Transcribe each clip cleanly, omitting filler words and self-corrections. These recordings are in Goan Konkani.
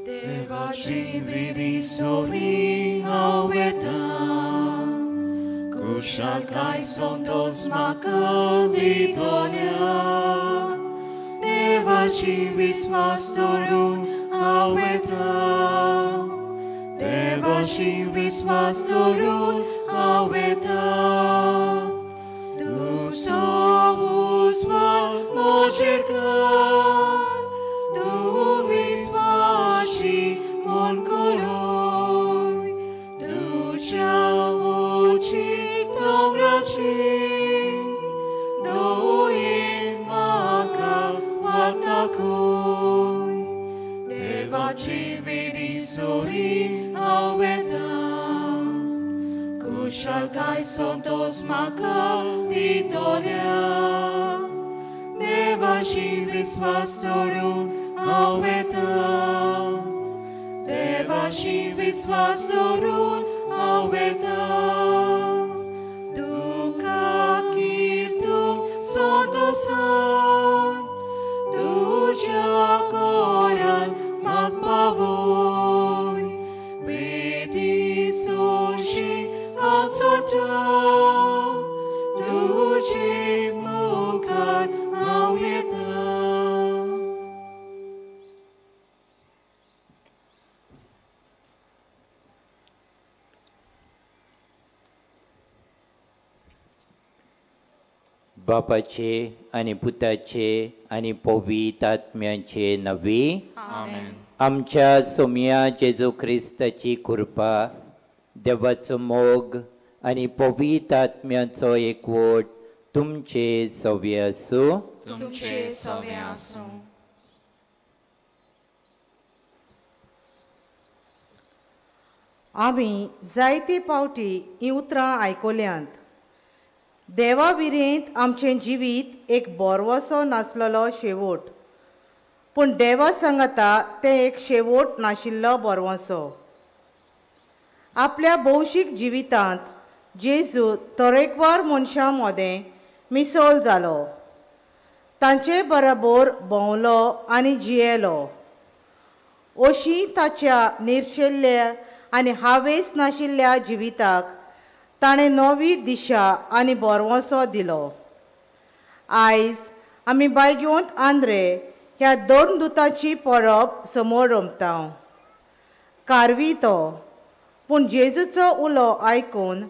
देवाची विधी सोरी हांव वेता, खुशालकाय संतोस म्हाका दितल्या. देवाची विस्वास दवरून हांव वेता, देवाची विस्वास दवरून हांव वेता. तुजो उजवाड म्हजेर घाल, तूं विस्वाशी म्हूण कळय. तुज्या उंची दोंगराचेर दवयेन म्हाका वाट दाखय. देवाची विधी सोरी हांव वेता, खुशालकाय संतोस म्हाका दितल्या. देवाची विस्वास दवरून हांव वेता, देवाची विस्वास दवरून हांव वेता. तुका कीर्तूंक संतोसान तुज्या घरान म्हाका पावय. विधी सोशी हांव चडटा, तुजे मुखार हांव येता. बापाचे आनी पुताचे आनी पवित्र आत्म्याचे नवी. आमेन. आमच्या सोमया जेजू क्रिस्ताची कृपा, देवाचो मोग आनी पवित्र आत्म्याचो एकवट तुमचे सवे आसूं. तुमचे सवे आसूं. आमी जायते पावटी हीं उतरां आयकल्यांत. देवा विरेंत आमचें जिवीत एक बोरवसो नासलेलो शेवट, पूण देवा सांगाता तें एक शेवट नाशिल्लो बोरवसो. आपल्या भौशीक जिवितांत जेजू तरेकवार मनशां मदें मिसोल जालो, तांचे बराबर भोंवलो आनी जियेलो. अशी ताच्या निर्शेल्ल्या आनी हावेस नाशिल्ल्या जिविताक ताणें नवी दिशा आनी बोरवसो दिलो. आयज आमी बायगोंत आंद्रे ह्या दोन दुताची परब समोर रमता. कारवी तो, पूण जेजूचो उलो आयकून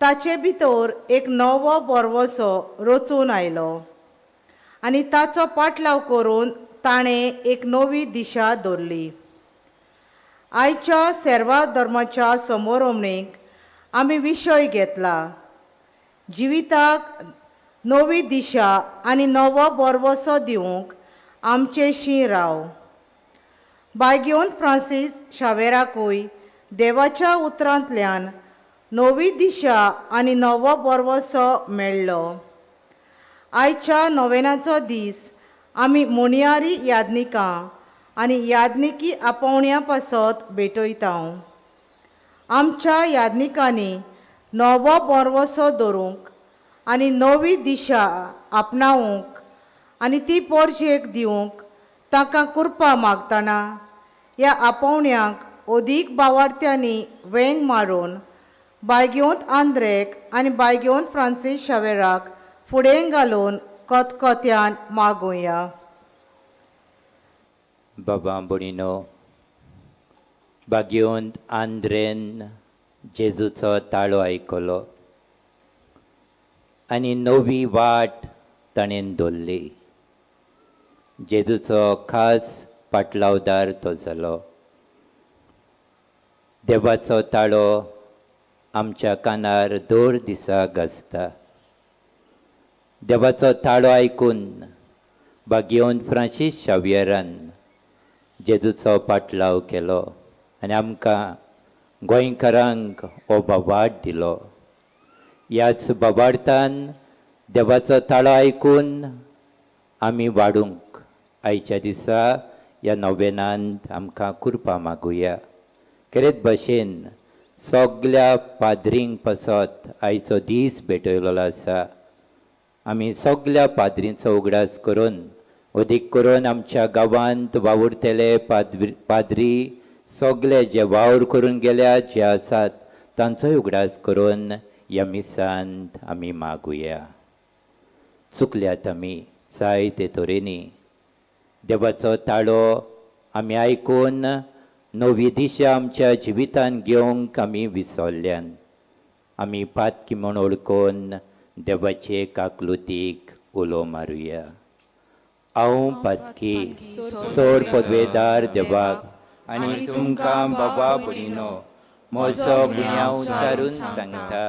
ताचे भितर एक नवो बोरवसो रचून आयलो आनी ताचो पाटलाव करून ताणें एक नवी दिशा दवरली. आयच्या सेर्वा धर्माच्या समोरमणेक आमी विशय घेतला, जिविताक नवी दिशा आनी नवो बोरवसो दिवंक आमचेशी राव. बायगेवंत फ्रांसीस शावेराकूय देवाच्या उतरांतल्यान नवी दिशा आनी नवो बरवसो मेळ्ळो. आयच्या नोवेनाचो दीस आमी मोणयारी यादनिकां आनी यादनिकी आपोवण्या पासत भेटयता. आमच्या यादनिकांनी नवो बरवसो दवरूंक आनी नवी दिशा आपणावंक आनी ती पोरजेक दिवंक तांकां कृपा मागतना ह्या आपोवण्याक अदीक बावार्थ्यांनी वेंग मारून बायगेवंत आंद्रेक आनी बायगेवंत फ्रांसीस शावेराक फुडें घालून कतकत्यान मागुया. बाबा भयणीनो, बागेवंत आंद्रेन जेजूचो ताळो आयकलो आनी नवी वाट ताणें दवरली. जेजूचो खास पाटलावदार तो जालो. देवाचो ताळो आमच्या कानार दर दिसा गाजता. देवाचो ताळो आयकून बागेवंत फ्रांसीस शावियरान जेजूचो पाटलाव केलो आनी आमकां गोंयकारांक हो बाबाट दिलो. ह्याच बाबार्थान देवाचो ताळो आयकून आमी वाडूंक आयच्या दिसा ह्या नोवेनांत आमकां कृपा मागुया. खेरीत भशेन सगल्या पाद्रींक पासत आयचो दीस भेटयलेलो आसा. आमी सगल्या पाद्रींचो उगडास करून अदीक करून आमच्या गांवांत वावुरतले पाद्री सगले जे वावर करून गेल्या जे आसात तांचोय उगडास करून ह्या मिसांत आमी मागुया. चुकल्यात आमी जायते तरेनी. देवाचो ताळो आमी आयकून नवी दिशा आमच्या जिवितान घेवंक आमी विसरल्यान. आमी पातकी म्हूण ओळखून देवाचे काकलुतीक उलो मारुया. हांव पातकी सोड पदवेदार देवाक आनी तुमकां बाबा भयणीनो म्हजो गुन्यांव उच्चारून सांगता.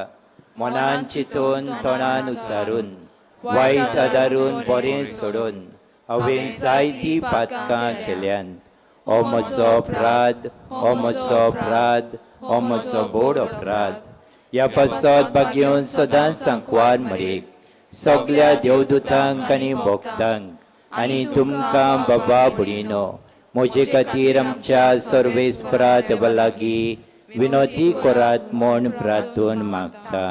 मनान चिंतून तोंडान उच्चारून वायट आदारून बरें सोडून हांवें जायतीं पातकां केल्यान. हो म्हजो अपराध, हो म्हजो अपराध, हो म्हजो व्हड अपराध. ह्या पासत बागेवन सदांच सांकवार मरेक सगल्या देवदूतांक आनी भक्तांक आनी तुमकां बाबा भयणीनो म्हजे खातीर आमच्या सर्वेस्परा देवा लागीं विनोती करात म्हूण प्रार्थून मागता.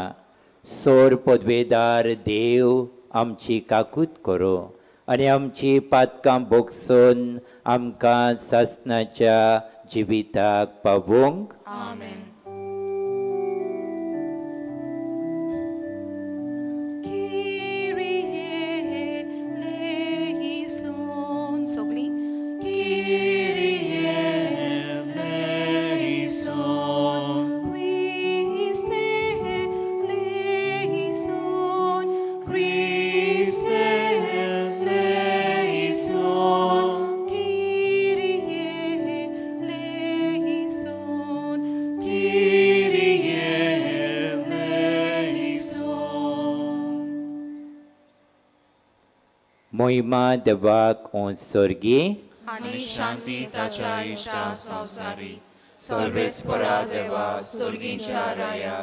सोर पदवेदार देव आमची काकूत करूं आनी आमची पातकां भोगसून आमकां सासणाच्या जिविताक पावोवंक. आमेन. मोहिमा देवाक सोर्गी आनी शांती ताच्या इश्टा संवसारी. सर्वेस्परा देवा सोर्गीच्या राया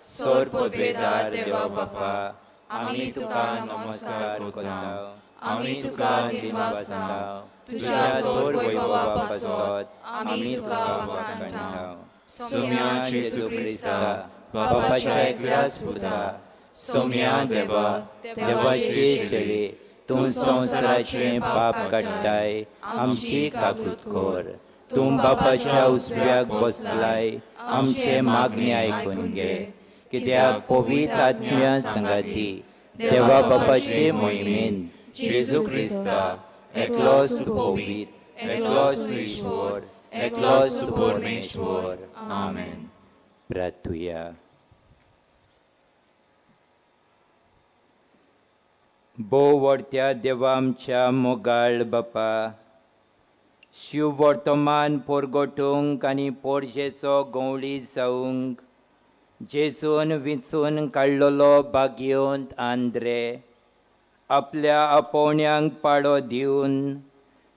सोर पदवेदार देवा बापा आमी तुका नमस्कार करता. आमी तुका दिनवासता. तुज्या थोर वैभवा पासत आमी तुका वाखाणटा. सोम्या जेजू क्रिस्ता बापाच्या एकल्याच पुता सोम्या देवा देवाचे शेळे तूं संवसाराचें पाप काडटाय आमची काकूत कर. तूं बापाच्या उजव्याक बसलाय आमचे मागणी आयकून घे. कित्याक पवित्र आत्म्या सांगाती देवा बापाचे मोहिमेन जेजू क्रिस्ता एकलोच तूं पवित्र, एकलोच तूं ईश्वर, एकलोच तूं परमेश्वर. आमेन. प्रार्थुया. भोव व्हडत्या देवा आमच्या मोगाळ बापा, शिव वर्तमान पोरगोटूंक आनी पोरजेचो गंवळी जावंक जेजून विंचून काडलेलो बागेवंत आंद्रे आपल्या आपोवण्यांक पाळो दिवन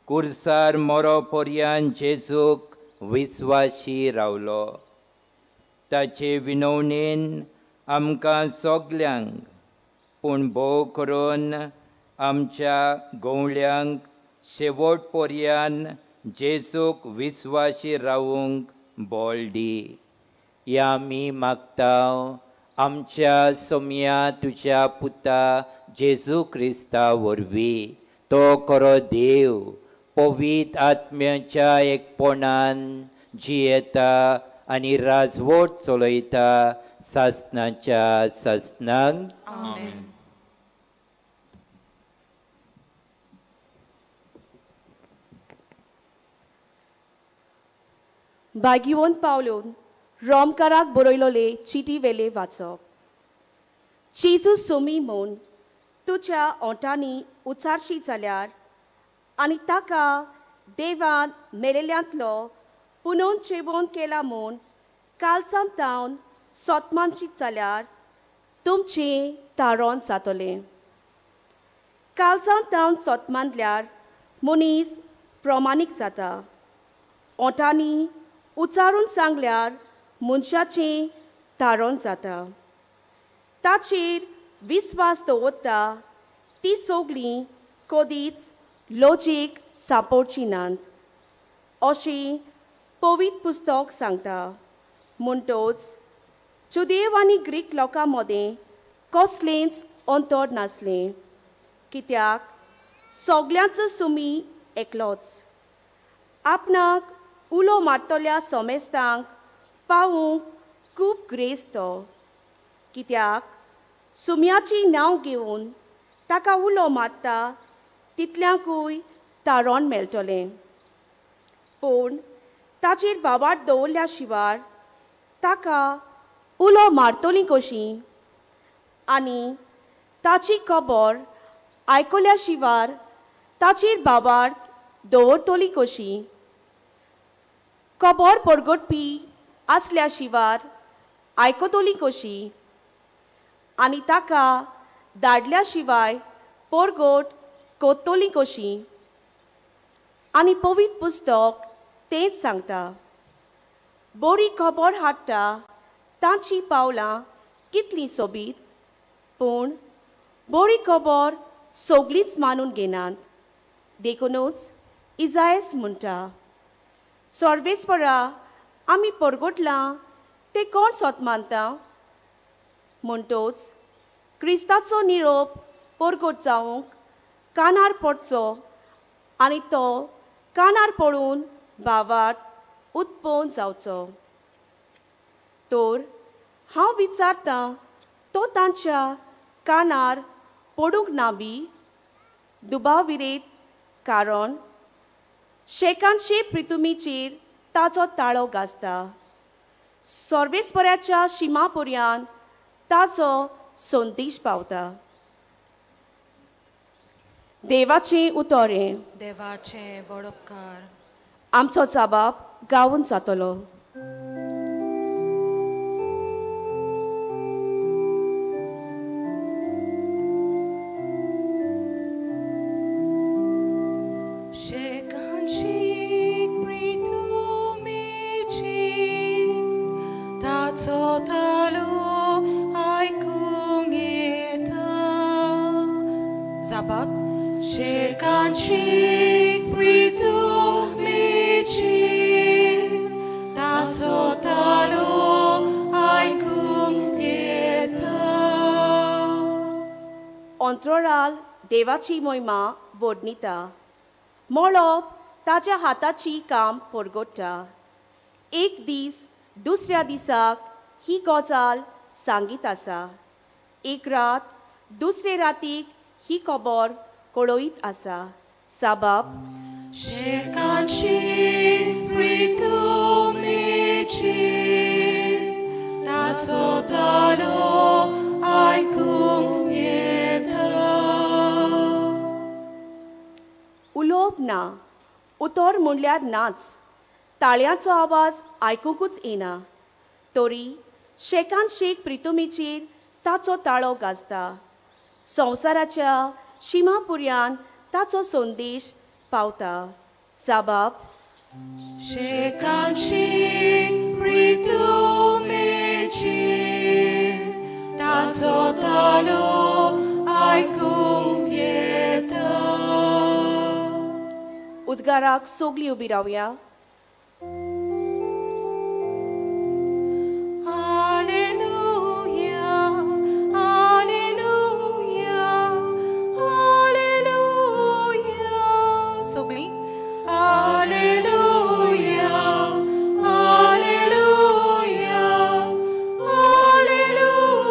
कुर्सार मरो पर्यान जेजूक विस्वाशी रावलो. ताचे विनवणेन आमकां सगल्यांक, पूण भोव करून आमच्या गवळ्यांक शेवट पर्यान जेजूक विस्वाशी रावूंक बळ दी. ह्या आमी मागता आमच्या सोम्या तुज्या पुता जेजू क्रिस्ता वरवीं. तो खरो देव पवित्र आत्म्याच्या एकपणान जियेता आनी राजवट चलयता सासनाच्या सासनांक. आमेन. भाग्यवंत पावलोन रोमकाराक बरयलोले चिटी वेले वाचप. जेजू सोमी म्हूण तुज्या ओंठांनी उचारशी जाल्यार आनी ताका देवान मेलेल्यांतलो पुनोवन जेवण केला म्हूण कालसान तावन सोतमानशीत जाल्यार तुमचें तारण जातलें. कालसान तावन सोतमानल्यार मनीस प्रमाणीक जाता. ओंठांनी उचारून सांगल्यार मनशाचें तारण जाता. ताचेर विस्वास दवरता ती सगळीं कदीच लजेक सांपडची नात अशें पवित्र पुस्तक सांगता. म्हणटच जुदेव आनी ग्रीक लोकां मदें कसलेंच अंतर नासलें, कित्याक सगल्यांचो सुमी एकलोच. आपणाक उलो मारतल्या सोमेस्तांक पावूंक खूब ग्रेस्त तो, कित्याक सुम्याची नांव घेवन ताका उलो मारता तितल्यांकूय तारण मेळटलें. पूण ताचेर बाबाट दवरल्या शिवार ताका उलो मारतलीं कशीं आनी ताची खबर आयकल्या शिवार ताचेर बाबार दवरतली कशी? खबर परगटपी आसल्या शिवार आयकतली कशी? आनी ताका धाडल्या शिवाय परगट कोत्तली कशी? आनी पवित्र पुस्तक तेंच सांगता, बरी खबर हाडटा तांची पावलां कितलीं सोबीत, पूण बरी खबर सगळींच मानून घेनात. देखुनूच इजायस म्हणटा, सर्वेस्परा आमी परगटलां तें कोण सोत मानता? म्हणटोच क्रिस्ताचो निरोप परगट जावंक कानार पडचो आनी तो कानार पडून भावार्थ उत्पन्न जावचो. तर हांव विचारतां, तो तांच्या कानार पडूंक ना बी? दुबाव विरेत, कारण शेकांचे प्रितुमीचेर ताचो ताळो गाजता, सर्वेस्पराच्या शिमा पर्यान ताचो संदेश पावता. देवाचें उतर हें. देवाचें वडपकार. आमचो जाबाब गावून जातलो. शेकांशीक प्रितुमीची ताचो तालो आयकूंक येता. जाबाब. शेकांशीक प्रितुमीची ताचो तालो आयकूंक येता. अंतराळ देवाची मोहिमा वर्णिता, मळब ताच्या हाताची काम परगट्टा. एक दीस दुसऱ्या दिसाक ही गजाल सांगीत आसा, एक रात दुसरे रातीक ही खबर कळयत आसा. साबाब. शेकांशीक प्रितुमीची ताचो तालो आयकूंक येता. उलोवप ना, उतर म्हणल्यार नाच, ताळयांचो आवाज आयकुंकूच येना, तरी शेकान शेक प्रितुमीचेर ताचो ताळो गाजता. संवसाराच्या शिमा पुर्यान ताचो संदेश पावता. साबाब शेकांशीक प्रितुमेची ताचो तालो आयकूंक येता. उद्गाराक सगळीं उबी रावया. Alleluia, Alleluia, Alleluia. सगळीं Alleluia, Alleluia, Alleluia.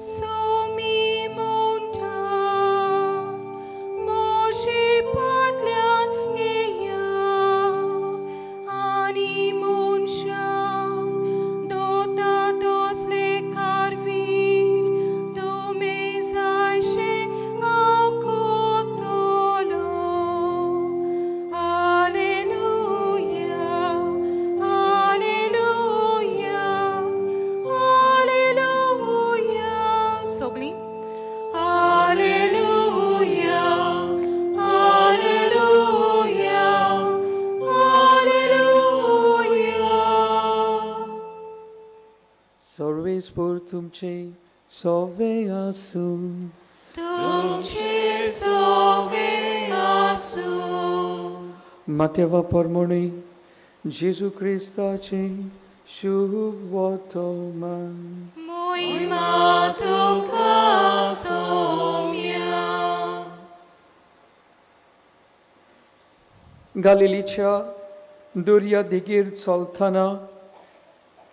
सोमी म्हणटा म्हजे फाटल्यान येया आनी मनशां दोता तसले कारवी तुमी जायशे हांव करतलो. Alleluia, Alleluia, Alleluia. सगळीं Alleluia, Alleluia, Alleluia. सर्वेस्पोर तुमचे सोवे आसूं. तुमचे सोवे आसूं. मातेवा परमोणी जेजू क्रिस्ताचे शुभ वर्तमान. मोहिमा तुका सोम्या. गालिलीच्या दर्या देगेर चलतना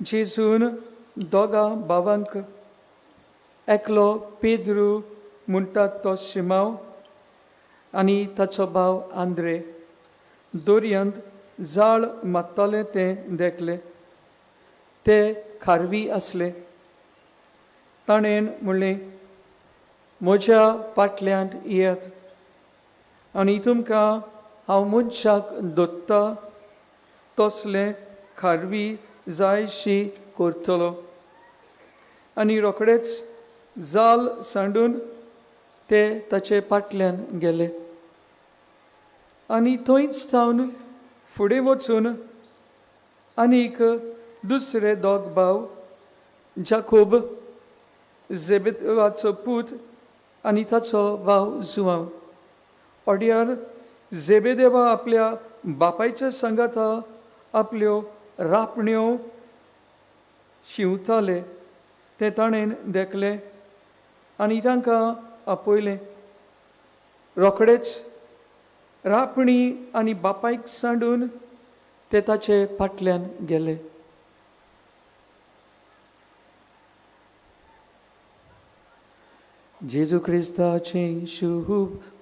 जेजून दोगां बाबांक, एकलो पेद्रू म्हणटात तो शिमाव आनी ताचो भाव आंद्रे, दर्यांत जाळ मारताले तें देखले. ते खारवी आसले. ताणें म्हणलें, म्हज्या फाटल्यान येयात आनी तुमकां हांव मनशाक दोत्ता तसले खारवी जायशी करतलो. आनी रोखडेच जाल सांडून ते ताचे फाटल्यान गेले. आनी थंयच सावन फुडें वचून आनीक दुसरे दोग भाव, जाकोब जेबेवाचो पूत आनी ताचो भाव जुवांव, ओड्यार जेबेदेवा आपल्या बापायच्या सांगाता आपल्यो रापण्यो शिंवताले ते ताणें देखले आनी तांकां आपयलें. रोखडेच रापणी आनी बापायक सांडून ते ताचे फाटल्यान गेले. जेजू क्रिस्ताचें शुभ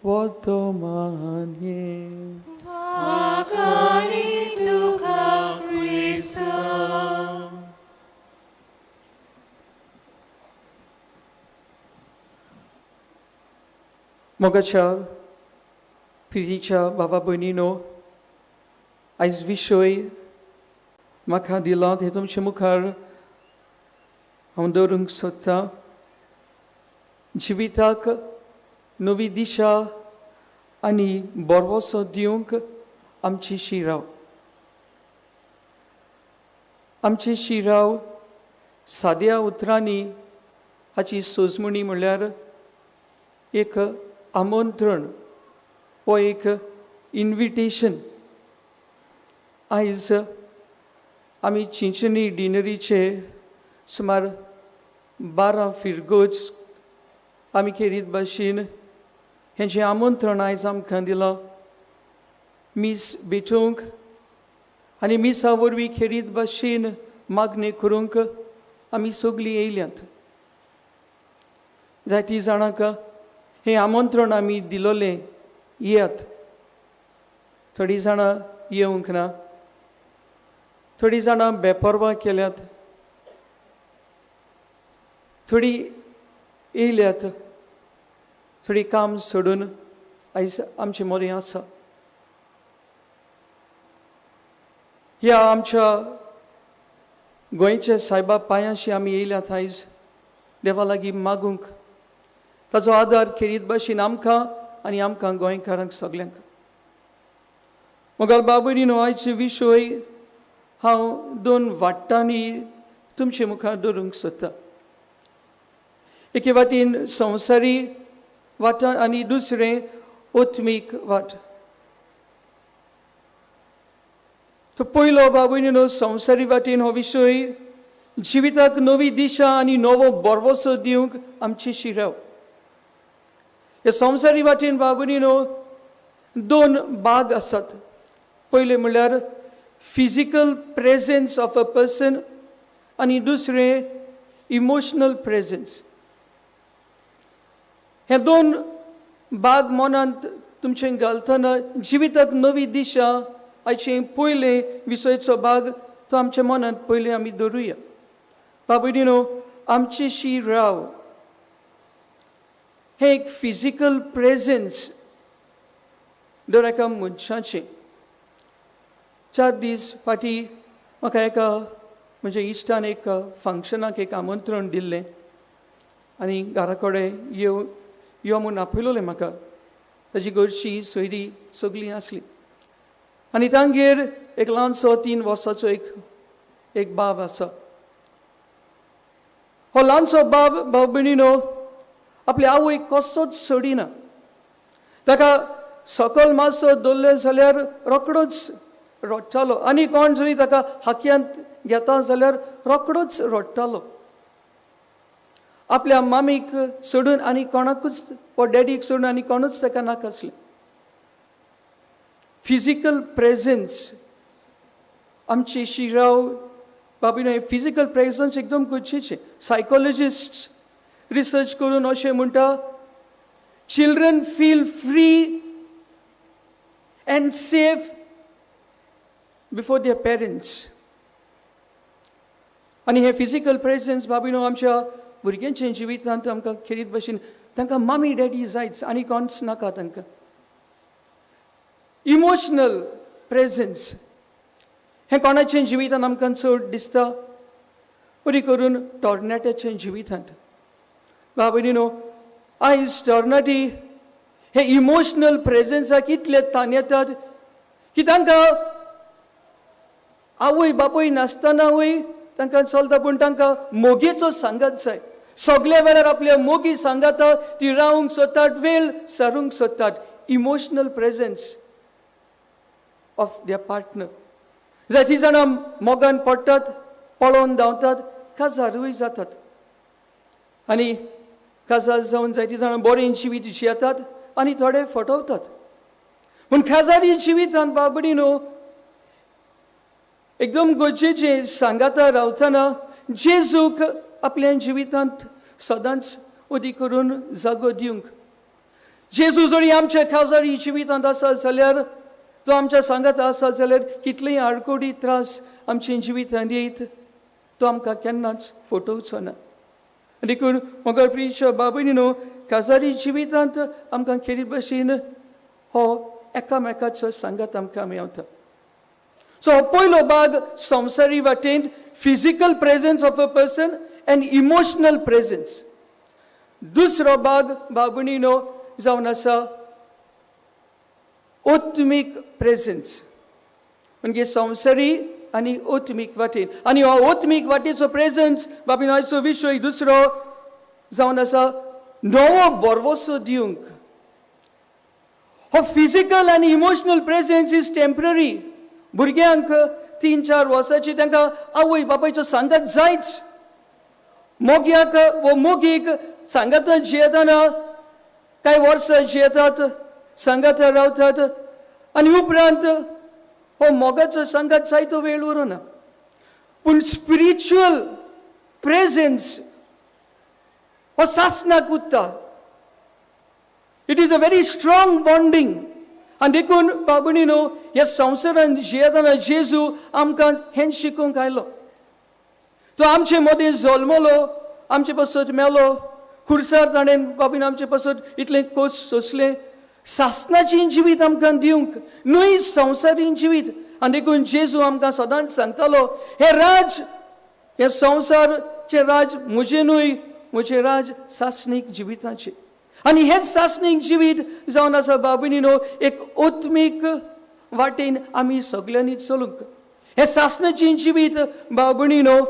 वर्तमान हें. वाखाणी तुका क्रिस्ता. मोगाच्या पिरीच्या बाबा भयणीनो, आयज विशय म्हाका दिला ते तुमचे मुखार हांव दवरूंक सोदतां. जिविताक नवी दिशा आनी बरवसो दिवंक आमची शिराव, आमची शिराव साद्या उतरांनी हाची सोजमणी म्हणल्यार एक आमंत्रण वो एक इन्विटेशन. आयज आमी चिंचणी डिनरीचे सुमार 12 फिरगोज आमी खेरीत भाशेन हें जें आमंत्रण आयज आमकां दिलां मीस भेटोवंक आनी मिसा वरवीं खेरीत भाशेन मागणी करूंक आमी सगळीं येयल्यात. जायतीं जाणांक हें आमंत्रण आमी दिलोलें, येयात. थोडीं जाणां येवंक ना, थोडीं जाणां बेपर्वा केल्यात, थोडीं येयल्यात, थोडीं काम सोडून आयज आमचे मोरें आसा. ह्या आमच्या गोंयच्या सायबा पांयांशी आमी येयल्यात आयज देवा लागीं मागूंक ताचो आदार खेरीत भाशेन आमकां आनी आमकां गोंयकारांक सगल्यांक. मोगाळ बाबू न्हू, आयचे विशय हांव दोन वाट्टांनी तुमचे मुखार दवरूंक सोदतां. एके वाटेन संवसारी वाटा आनी दुसरें आत्मीक वाट. तो पयलो बाबू न्हू, संवसारी वाटेन हो विशय जिविताक नवी दिशा आनी नवो बरवसो दिवंक आमची शिराव. ह्या संवसारी वाटेन बाबू न्हू दोन भाग आसात. पयलें म्हणल्यार physical presence of a person आनी दुसरें इमोशनल प्रेजन्स. हे दोन भाग मनांत तुमचें घालतना जिविताक नवी दिशा आयचें पयलें विशयाचो भाग तो आमच्या मनांत पयलें आमी दवरुया. बाबू न्हू, आमची शी राव हें एक फिजिकल प्रेजन्स दर एका मनशाचें. 4 दीस फाटीं म्हाका एका म्हज्या इश्टान एक फंक्शनाक एक आमंत्रण दिल्लें आनी घरा कडेन यो यो म्हूण आपयलोलें म्हाका. ताजी घरची सोयरी सगळीं आसली आनी तांगेर एक ल्हानसो 3 वर्साचो एक बाब आसा. हो ल्हानसो बाब भाव भयणीनो आपली आवय कसोच सोडिना. ताका सकल मातसो दवरलें जाल्यार रोकडोच रडटालो आनी कोण जरी ताका हाक्यांत घेता जाल्यार रोकडोच रडटालो. आपल्या मामीक सोडून आनी कोणाकूच वा डॅडीक सोडून आनी कोणूच ताका नाका आसलें. फिजिकल प्रेजन्स आमची शिराव बाबीनो, हे फिजिकल प्रेजन्स एकदम गरजेचें. सायकोलॉजिस्ट रिसर्च करून अशें म्हणटा, children feel free and safe before their parents. आनी हे फिजिकल प्रेजन्स बाबीनो आमच्या भुरग्यांच्या जिवितांत आमकां खेरीत भशेन तांकां मामी डॅडी जायच आनी कोणच नाका तांकां. इमोशनल प्रेजन्स हें कोणाचें जिवितांत आमकां चड दिसता, बरी करून तरणाट्याच्या जिवितांत. बाबा न्हू, आयज तरणाटी हे इमोशनल प्रेजन्साक इतले ताण येतात की तांकां आवय बापूय नासतनाय तांकां चलता, पूण तांकां मोगेचो सांगात जाय. सगल्या वेळार आपल्या मोगी सांगाता ती रावंक सोदतात, वेळ सारूंक सोदतात. Emotional presence of their partner. जायतीं जाणां मोगान पडटात, पळोवन धांवतात, काजारूय जातात आनी काजार जावन जायतीं जाणां बरें जिवीत जियेतात आनी थोडे फटवतात. पूण काजारी जिवितान बाबडी न्हू एकदम गरजेचें सांगाता रावतना जेजूक आपल्या जिवितांत सदांच उदी करून जागो दिवंक. जेजू जरी आमच्या काजारी जिवितांत आसा जाल्यार, तो आमच्या सांगाता आसा जाल्यार कितलेय आडकोडी त्रास आमच्या जिवितांत येयत तो आमकां केन्नाच फटोवचो ना. देखून मगर प्रियच्या बाबीनी न्हू, काजारी जिवितांत आमकां खेरीत भशेन हो एकामेकाचो सांगात आमकां मेवता. सो हो पयलो भाग संवसारी वाटेन physical presence of a person and emotional presence. दुसरो भाग बाबणी न्हू जावन आसा आत्मीक प्रेजन्स, म्हणजे संवसारी आनी आत्मीक वाटेन. आनी हो आत्मीक वाटेचो प्रेजन्स बाबीन आयचो विशय दुसरो जावन आसा नवो बरवसो दिवंक. हो फिजिकल आनी इमोशनल प्रेजन्स is temporary. भुरग्यांक 3-4 वर्सांची तांकां आवय बापायचो सांगात जायच. मोग्याक वो मोगीक सांगात जियेतना कांय वर्सां जियेतात, सांगात रावतात आनी उपरांत हो मोगाचो सांगात जायतो वेळ उरना. पूण स्पिरिच्युअल प्रेजन्स हो सासनाक उरता. It is a very strong bonding. आनी देखून बाबणी न्हू, ह्या संवसारान जियेतना जेजू आमकां हें शिकोवंक आयलो. तो आमचे मदीं जल्मलो, आमचे पासत मेलो, खुर्सार ताणें बाबीन आमचे पासत इतलें कोस सोंसलें, सासनाचें जिवीत आमकां दिवंक, न्हय संवसारी जिवीत. आनी देखून जेजू आमकां सदांच सांगतालो, हें राज, हें संवसारचें राज म्हजें न्हय, म्हजें राज सासणीक जिविताचें. आनी हेंच सासणीक जिवीत जावन आसा बाबीनी न्हू, एक आत्मीक वाटेन आमी सगल्यांनी चलूंक. हें सासणाचें जिवीत बाबीनी न्हू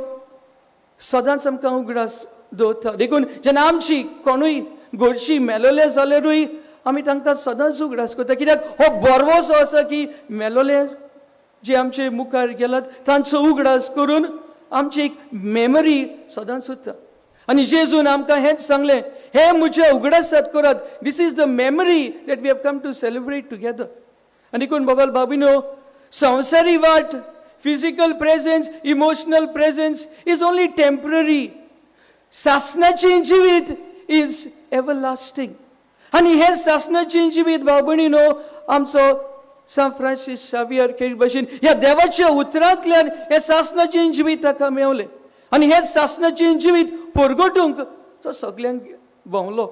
सदांच आमकां उगडास दवरता. देखून जेन्ना आमची कोणूय घरची मेलोले जाल्यारूय आमी तांकां सदांच उगडास करता, कित्याक हो बरवसो आसा की मेलोले जे आमचे मुखार गेलात तांचो उगडास करून आमची एक मेमरी सदांच उरता. आनी जेजून आमकां हेंच सांगलें, हें म्हज्या उगडासात करात, this is the memory that we have come to celebrate together. आनी देखून बगल बाबीनो, संवसारी वाट, physical presence, emotional presence is only temporary. सासणाचें जिवीत is everlasting. आनी हें सासणाचें जिवीत भाव भयणीनो आमचो सांत फ्रांसीस शावियर खेळ भशेन ह्या देवाच्या उतरांतल्यान हें सासणाचें जिवीत ताका मेवलें. आनी हें सासणाचें जिवीत परगटूंक तो सगल्यांक भोंवलो,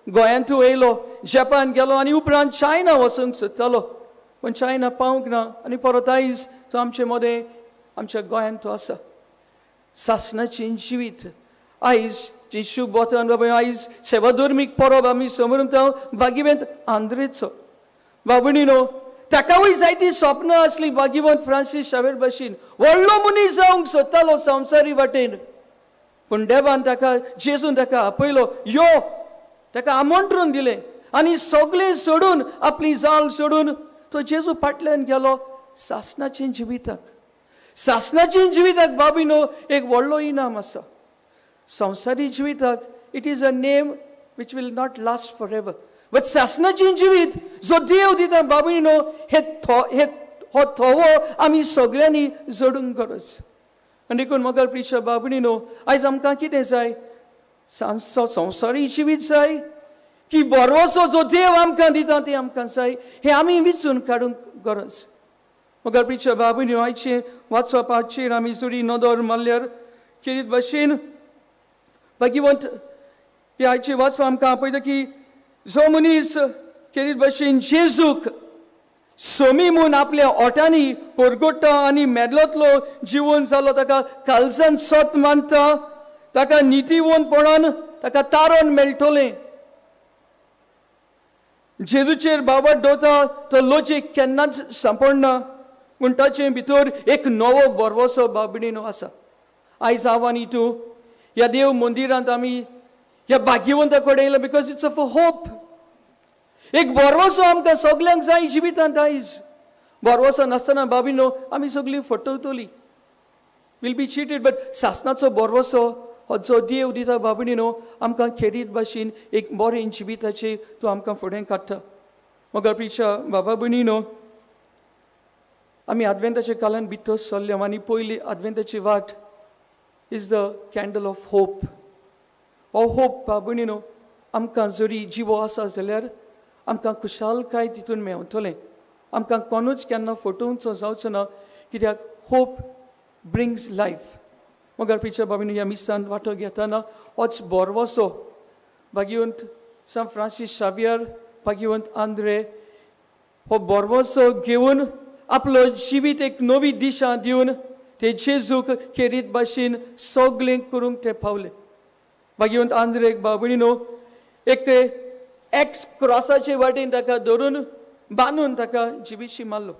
गोंयांतूय येयलो, जपान गेलो आनी उपरांत चायना वचूंक सोदतालो, पूण चायना पावूंक ना आनी परत आयज तो आमचे मदें आमच्या गोंयांत तो आसा. सासणाचें जिवीत आयज जी शुभ वतन बाबा, आयज सेवाधर्मीक परब आमी समरता भागिवंत आंद्रेचो. बाबणीनो ताकावूय जायती सपनां आसलीं भागिवंत फ्रांसीस शावेर भशेन, व्हडलो मनीस जावंक सोदतालो संवसारी वाटेन, पूण देवान ताका, जेजून ताका आपयलो, यो, ताका आमंत्रण दिलें आनी सगळें सोडून, आपली जाल सोडून तो जेजू फाटल्यान गेलो सासणाचें जिविताक. सासणाचें जिविताक बाबीनो एक व्हडलो इनाम आसा. संवसारी जिविताक it is a name which will not last for ever, but सासणाचें जिवीत जो देव दिता बाबीनो, हे हे हो थवो आमी सगल्यांनी जोडूंक गरज. आनी देखून मगर प्रिच्या बाबणीनो, आयज आमकां कितें जाय? संवसारी जिवीत जाय की बरोसो जो देव आमकां दिता तें आमकां जाय? हें आमी विचून काडूंक गरज. मगर प्रिच्या बाबणीनो, आयचें वाचपाचेर आमी जरी नदर मारल्यार खेरीत भशेन भागिवंत हे आयचें वाचपा आमकां आपयता की जो मनीस खेरीत भशेन जेजूक सोमी म्हूण आपल्या ओटांनी परगोट्टा आनी मेदलोतलो जिवन जालो ताका कालजान सत मानता, ताका नितीवंतपणान ताका तारण मेळटलें. जेजूचेर बाबत दवरता तो लजेक केन्नाच सांपडना, पूण ताचे भितर एक नवो बरवसो बाबणीनो आसा. आयज हांव आनी तूं ह्या देव मंदिरांत आमी ह्या भाग्यवंता कडेन येयला because it's of a hope. एक बरवसो आमकां सगल्यांक जाय जिवितांत. आयज बरवसो नासतना बाबीनो आमी सगळीं फटवतलीं, will be cheated, but सासणाचो बरवसो हो जो देव दिता बाबणीनो आमकां खेरीत भाशेन एक बरें जिविताचें तो आमकां फुडें काडटा. मगर प्रिच्या बाबा भयणीनो, आमी आदवेंताच्या काळान भितर सरले आनी पयली आदवेंताची वाट is the candle of hope. हो होप बाबणीनो आमकां जरी जिवो आसा जाल्यार आमकां खुशालकाय तितून मेवतलें. आमकां कोणूच केन्ना फटोवचो जावचो ना, कित्याक होप ब्रिंग्स लायफ. मगर प्रिच्या बाबीन, ह्या मिसान वांटो घेतना होच बोरवसो भागिवंत सांत फ्रांसीस शावियर, भागिवंत आंद्रे हो बोरवसो घेवन आपलो जिवीत एक नवी दिशा दिवन ते जेजूक खेरीत भाशेन सगळें करूंक ते पावले. भागिवंत आंद्रेक बाबणीनो एक एक्स क्रॉसाचे वाटेन ताका धरून बांदून ताका जिविशी मारलो.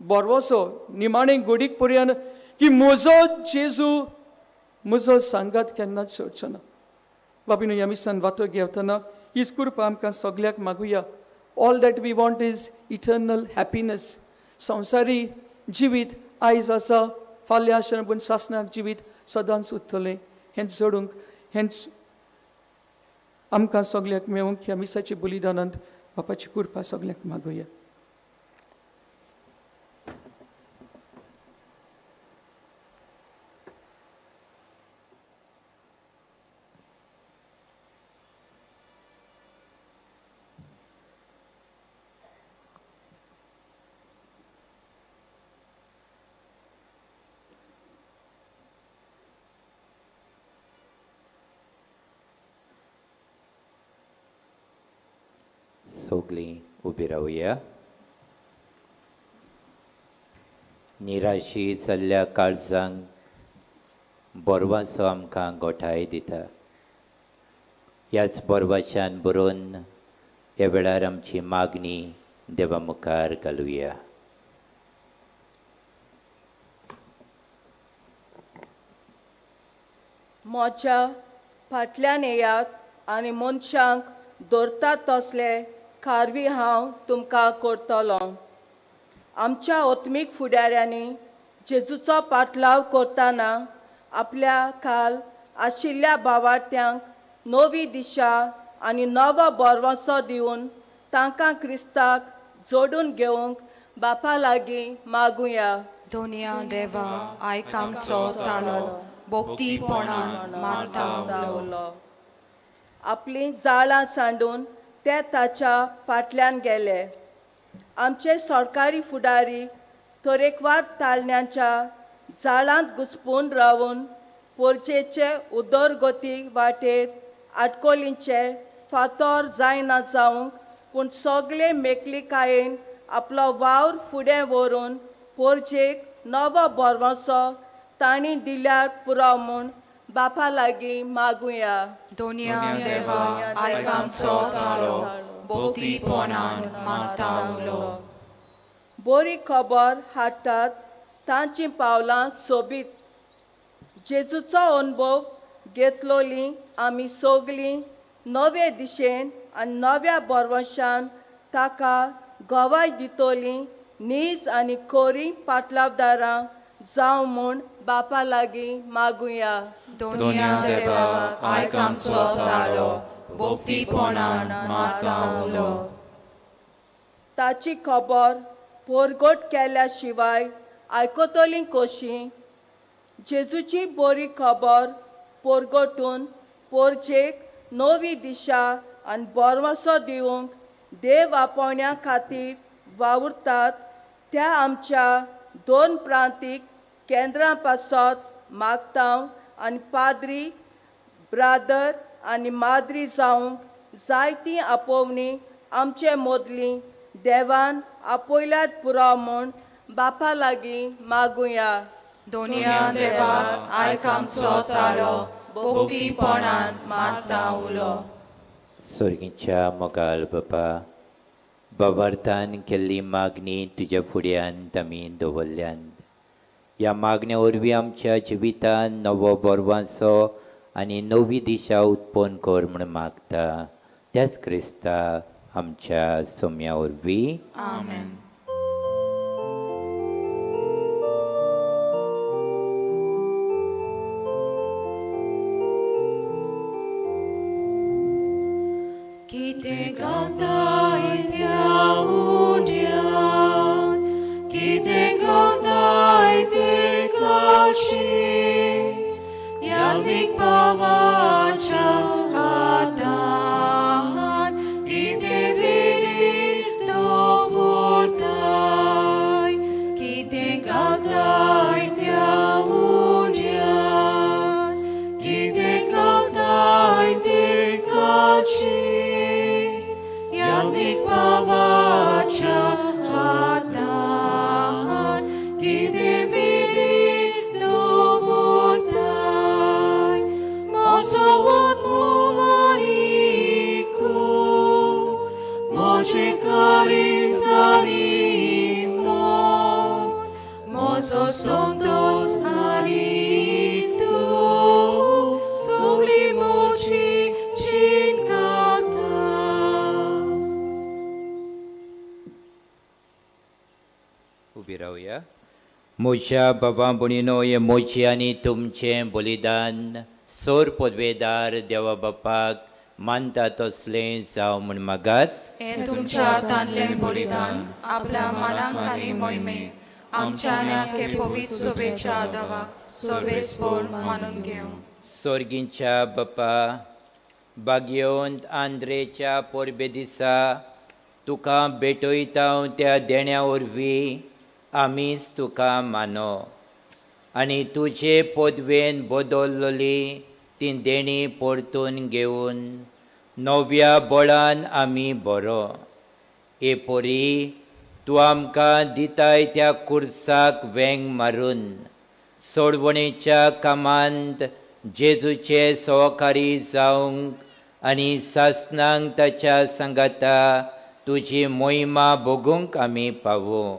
बरवसो निमाणे गोडीक पर्यंत की म्हजो जेजू म्हजो सांगात केन्नाच सोडचो ना. बाबीनो, ह्या मिसान वांटो घेवतना हीच कृपा आमकां सगल्याक मागुया. All that we want is eternal happiness. संवसारी जिवीत आयज आसा, फाल्यां आसना, पूण सासणाक जिवीत सदांच उरतलें. हेंच जोडूंक, हेंच आमकां सगल्याक मेळूंक ह्या मिसाच्या बलिदानांत बापाची कृपा सगल्याक मागुया. सगळीं उबी रावया. निराशी जाल्ल्या काळजांक बोरवाचो आमकां गोठाय दिता. ह्याच बोरवाच्यान बरोवन ह्या वेळार आमची मागणी देवा मुखार घालुया. म्हज्या फाटल्यान येयात आनी मनशांक दवरतात तसले खारवी हांव तुमकां करतलो. आमच्या आत्मीक फुडाऱ्यांनी जेजूचो पाटलाव करतना आपल्या खाल आशिल्ल्या भावार्थ्यांक नवी दिशा आनी नवो भरवंसो दिवन तांकां क्रिस्ताक जोडून घेवंक बापा लागीं मागुया. दोनया देवा आयक आमचो तालो भोक्तीपणान मारता उलो. आपलीं जाळां सांडून ते ताच्या फाटल्यान गेले. आमचे सरकारी फुडारी तरेकवार ताळण्यांच्या जाळांत घुसपून रावन पोरजेचे उदरगती वाटेर आटकोलींचे फातोर जायना जावंक पूण सगळे मेकलिकायेन आपलो वावर फुडें व्हरून पोरजेक नवो भरवंसो तांणी दिल्यार पुरो म्हूण बापा लागीं मागुया. दोनया देवा आयक आमचो तालो भोक्तीपणान मारता उलो. बरी खबर हाडटात तांचीं पावलां सोबीत. जेजूचो अनुभव घेतलोलीं आमी सगलीं नवे दिशेन आनी नव्या भरवंशान ताका गवाय दितोलीं नीज आनी खोरी पाटलावदारां जावं म्हूण बापा लागीं मागुया. दोनया देवा आयक आमचो तालो भोक्तीपणान मारता उलो. ताची खबर पोरगोट केल्या शिवाय आयकतलीं कशीं? जेजूची बरी खबर पोरगोटून पोरजेक नवी दिशा आनी भरवंसो दिवंक देव आपोवण्या खातीर वावुरतात त्या आमच्या दोन प्रांतीक केंद्रां पासत मागता आनी पाद्री ब्रादर आनी माद्री जावंक जायतीं आपोवणी आमचे मदलीं देवान आपयल्यार पुरो म्हूण बापा लागीं मागुया. दोनया देवा आयक आमचो तालो भोक्तीपणान मारता उलो. स्वर्गीच्या मोगाल बापा, बाबार्थान केल्ली मागणी तुज्या फुड्यान आमी दवरल्यान. ह्या मागण्या वरवीं आमच्या जिवितान नवो बोरवांचो आनी नवी दिशा उत्पन्न कर म्हूण मागता त्याच क्रिस्ता आमच्या सोम्या वरवीं. आमेन. कितें घालताय त्या उंड्यान, कितें घालताय ते काळशी, यादीक पावाच्या हातान, कितें विरीर दवरताय, कितें घालताय त्या उंड्यान, कितें घालताय ते काळशी, यादीक पावाच्या हातान, कितें विरीर दवरताय, म्हजो आत्मो वारीकून, म्हजें काळीज आनी मन, म्हजो संतोश आनी तूं, सगळी म्हजी जीण घालता. उबी रावया. म्हज्या बाबा भयणीनो, हें म्हजें आनी तुमचें बलिदान सोर पदवेदार देवा बापाक मानता तसलें जावं म्हूण मागात. हें तुमच्या हातांतलें बलिदान आपल्या मनाक आनी मोहिमेक आमच्या हे पवित्र सभेच्या देवाक सर्वेस्पोर मानून घेवं. सोर्गींच्या बापा, बागयोंत आंद्रेच्या परबे दिसा तुका भेटयता त्या देण्या वरवीं आमीच तुका मानो आनी तुजे पदवेन बदलली ती देणी परतून घेवन नव्या बळान आमी बरो. हे परी तूं आमकां दिताय त्या कुर्साक वेंग मारून सोडवणेच्या कामांत जेजूचे सहकारी जावंक आनी सासनांक ताच्या सांगाता तुजी मोहिमा भोगूंक आमी पावूं.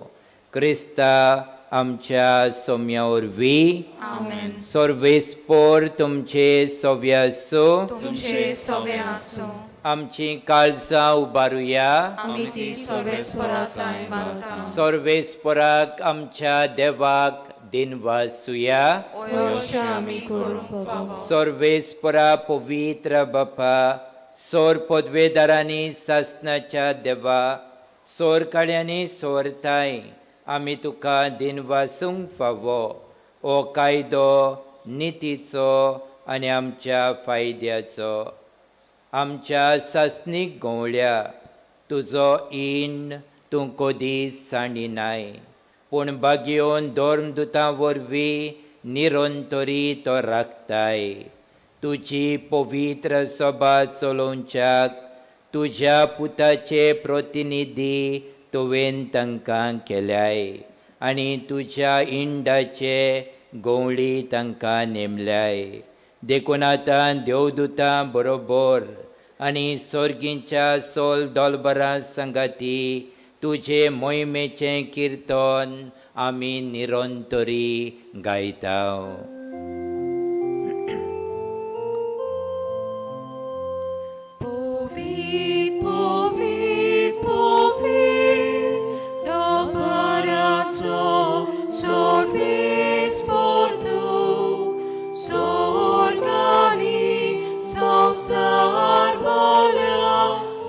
क्रिस्ता आमच्या सोम्या वरवीं. आमेन. सर्वेस्पोर तुमचे सोव्य आसूं. तुमचे सवे आसूं. आमची काळजां उबारुया. आमी ती सर्वेस्पराताय मानता. सर्वेस्पराक आमच्या देवाक दिनवासुया. अशें आमी करूंक फावो. सर्वेस्परा पवित्र बापा, सोर पदवेदारांनी सासनाच्या देवा, सोर काळ्यांनी सोरताय आमी तुका दिनवासूंक फावो. हो कायदो नितीचो आनी आमच्या फायद्याचो. आमच्या सासणीक गवळ्या तुजो इन तूं कदीच सांडिनाय, पूण बागयोन धर्मदुतां वरवीं निरंतरी तो राखताय. तुजी पवित्र सभा चलोवच्याक तुज्या पुताचे प्रतिनिधी तुवें तांकां केल्याय आनी तुज्या इंडाचे गवळी तांकां नेमल्याय. देखून आतां देवदुतां बरोबर आनी सोर्गींच्या सोल दोलबरां सांगाती तुजे मोहिमेचें किर्तन आमी निरंतरी गायता. Povit, povit, povit, Dobarazzo, sorvis portu, sorgani, sosar bola,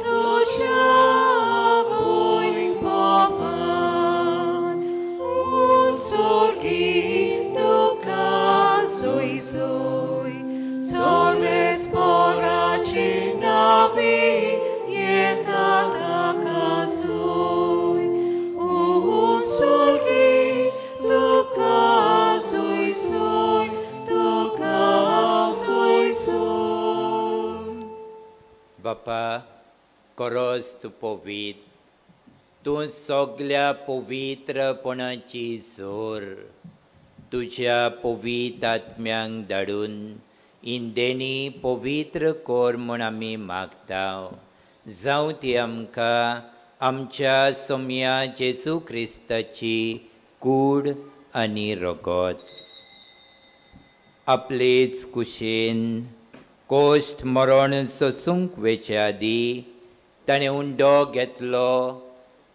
tucia voi povan, un sorgi duca sui sui, sorves poraci navi, बापा, खरोच तूं पवित्र, तूं सगल्या पवित्रपणाची जोर. तुज्या पवित्र आत्म्यांक धाडून इंदेणी पवित्र कर म्हूण आमी मागता. जावं ती आमकां आमच्या सोम्या जेजू क्रिस्ताची कूड आनी रगत. आपलेच कुशेन कोश्ट मरण सोसूंक वेचे आदीं ताणें उंडो घेतलो,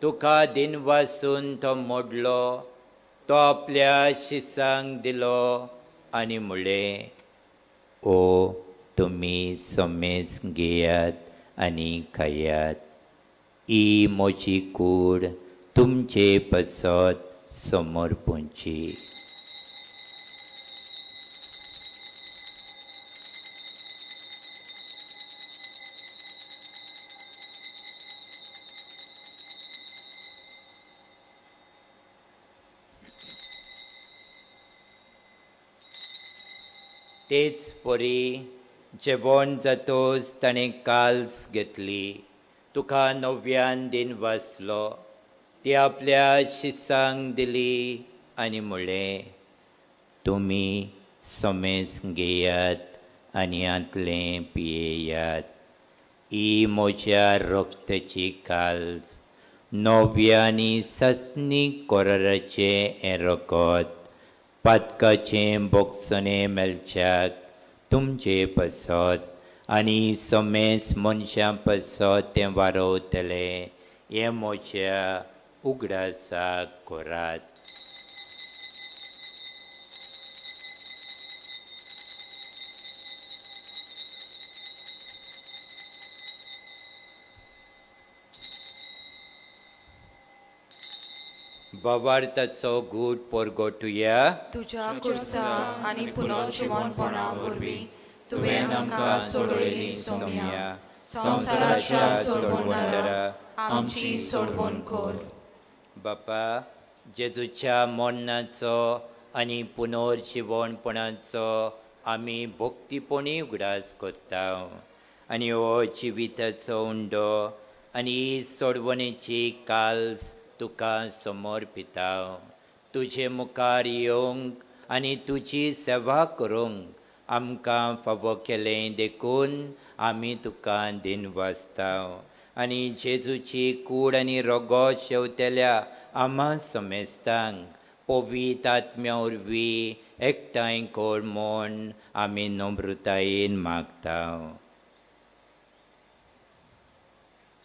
तुका दिनवासून तो मोडलो, तो आपल्या शिसांक दिलो आनी म्हणलें, ओ तुमी समेज घेयात आनी खायात, ही म्हजी कूड तुमचे पासत समर्पणची. तेच परी जेवण जातोच ताणें काल्स घेतली, तुका नव्यान दिन वाचलो, ती आपल्या शिसांक दिली आनी म्हणलें, तुमी समेज घेयात आनी हांतलें पियेयात, ही म्हज्या रक्ताची काल्स, नव्या आनी सासणीक कराराचें हें रगत, पातकाचें बोगसणें मेळच्याक तुमचे पासत आनी समेज मनशां पासत तें वारवतलें, हें म्हज्या उगडासाक करात. भावार्थाचो गूट परगटुया. तुज्या कुर्सा आनी पुनर्जिवनपणा वरवीं तुवें आमकां सोडयली सोम्या, संवसाराच्या सोडवणदारा आमची सोडवण कर. बापा, जेजूच्या मरणाचो आनी पुनर्जिवनपणाचो आमी भक्तीपणी उगडास करता आनी हो जिविताचो उंडो आनी सोडवणेची काल्स तुका समर्पिता. तुजे मुखार येवंक आनी तुजी सेवा करूंक आमकां फावो केलें देखून आमी तुका दिनवासता. आनी जेजूची कूड आनी रोगो शेवतेल्या आमा समेस्तांक पवित्र आत्म्या वरवीं एकठांय कर म्हूण आमी नम्रतायेन मागता.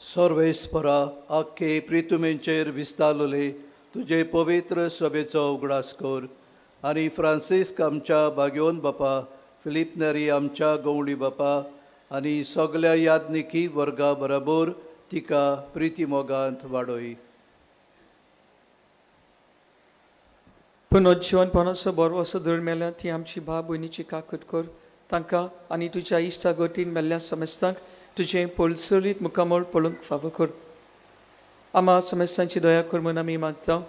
सर्वेस्परा आख्खे प्रितुमेंचेर विस्तारले तुजे पवित्र सभेचो उगडास कर आनी फ्रांसिस्क आमच्या बागयोन बापा, फिलीप नेरी आमच्या गवळी बापा आनी सगल्या याज्ञिकी वर्गा बरोबर तिका प्रिती मोगांत वाडय. पुनर्जीवनपणाचो बरो असो धरून मेल्या ती आमची भाव भयणीची काकूट कर. तांकां आनी तुज्या इश्टा गतीन मेल्ल्या समेस्तांक तुजें पळसलीत मुखामळ पळोवंक फावो कर. आमा समेस्तांची दया कर म्हूण आमी मागता.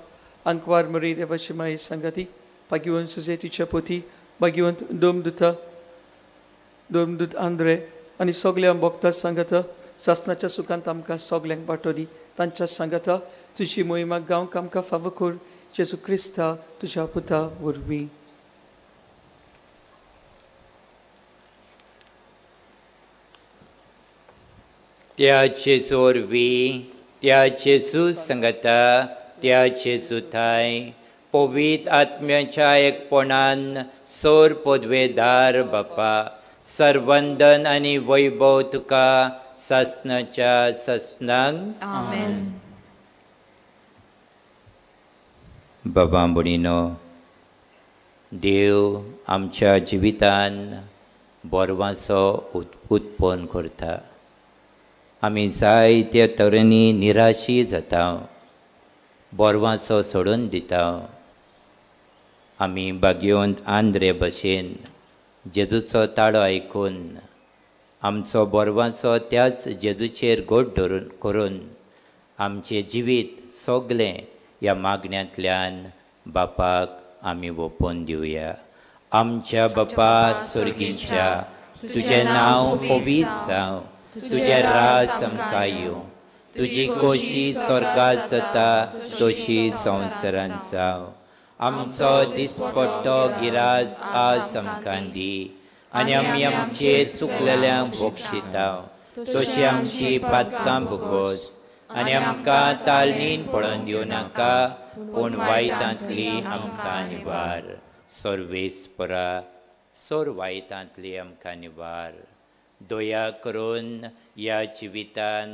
आंकवार मरी देवाची माई सांगाती भाग्यवंत सुजे तिच्या पोती, भाग्यवंत दोमदुता दोमदूत आंद्रे आनी सगल्या भक्ता सांगाता सासनाच्या सुखांत आमकां सगल्यांक वांटो दी. तांच्या सांगाता तुजी मोहिमा गावंक आमकां फावो कर. जेजू क्रिस्ता तुज्या पुता वरवीं. त्या जेजू वरवीं, त्या जेजू सांगाता, त्या जेजू थांय पवित्र आत्म्याच्या एकपणान सोर पदवेदार बापा, सर्वंदन आनी वैभव तुका सासनाच्या सासनांक. आमेन. बाबा भयणीनो, देव आमच्या जिवितान बोरवांचो उत्पन्न करता. आमी जायत्या तरेनी निराशी जाता, बोरवांचो सोडून दिता. आमी बागयोंत आंद्रे भशेन जेजूचो ताळो आयकून आमचो बोरवांचो त्याच जेजूचेर गोड धरून करून आमचें जिवीत सगलें ह्या मागण्यांतल्यान बापाक आमी ओंपून दिवया. आमच्या बापा स्वर्गीच्या, तुजें नांव पवित्र जावं, तुजें राज आमकां येवं, तुजी खोशी स्वर्गात जाता तशी संवसारांत जावं. आमचो दिसपट्टो गिरास आज आमकां दी आनी आमी आमचे चुकलेल्यांक बक्षिता तशी आमची पातकां भोगोस आनी आमकां तालनीन पडोवन दिवं नाका, पूण वायटांतली आमकां निवार. सर्वेस्परा सोर वायटांतली आमकां निवार. दया करून ह्या जिवितान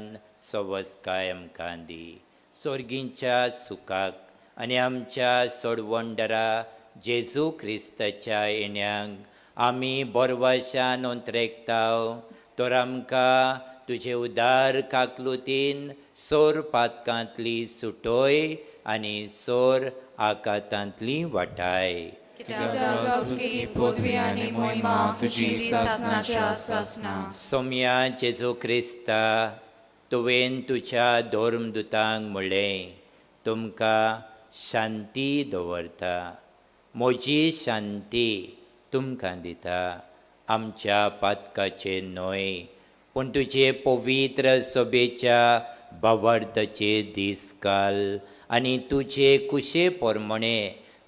सवसकाय आमकां दी. स्वर्गींच्या सुखाक आनी आमच्या सोडवंडरा जेजू क्रिस्ताच्या येण्यांक आमी बोरवाशान अंतरेकताव. तर आमकां तुजे उदार काकलुतीन सोर पातकांतली सुटोय आनी सोर आकातांतली वाटाय. सोम्या जेजू क्रिस्ता, तुवें तुज्या धर्मदुतांक म्हणलें, तुमकां शांती दवरता, म्हजी शांती तुमकां दिता. आमच्या पातकाचेर न्हय, पूण तुजे पवित्र सभेच्या भावार्थाचे दीस घाल आनी तुजे कुशे प्रमाणे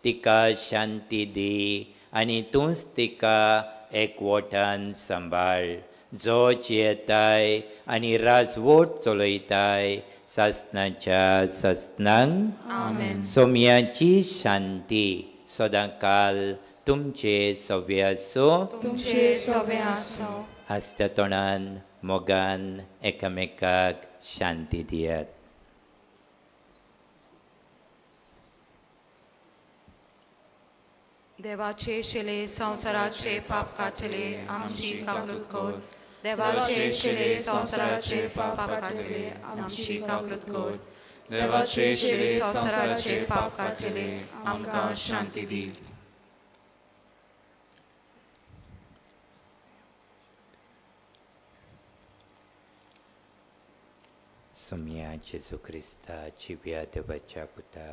तिका शांती दी आनी तूंच तिका एकवटान सांबाळ, जो जियेताय आनी राजवट चलयताय सासनाच्या सासनांक. आमेन. सोम्याची शांती सदांकाल तुमचे सव्वे आसूं. तुमचे सवे आसूं. हांसत्या तोंडान मोगान एकामेकाक शांती दियात. देवाचे शिले संवसाराचे पाप काडटले आमची काकूत कर. देवाचे शिले संवसाराचे पाप काडटले आमची काकूत कर. देवाचे शिले संवसाराचे पाप काडटले आमकां शांती दी. सोम्या जेजू क्रिस्ता जिव्या देवाच्या पुता,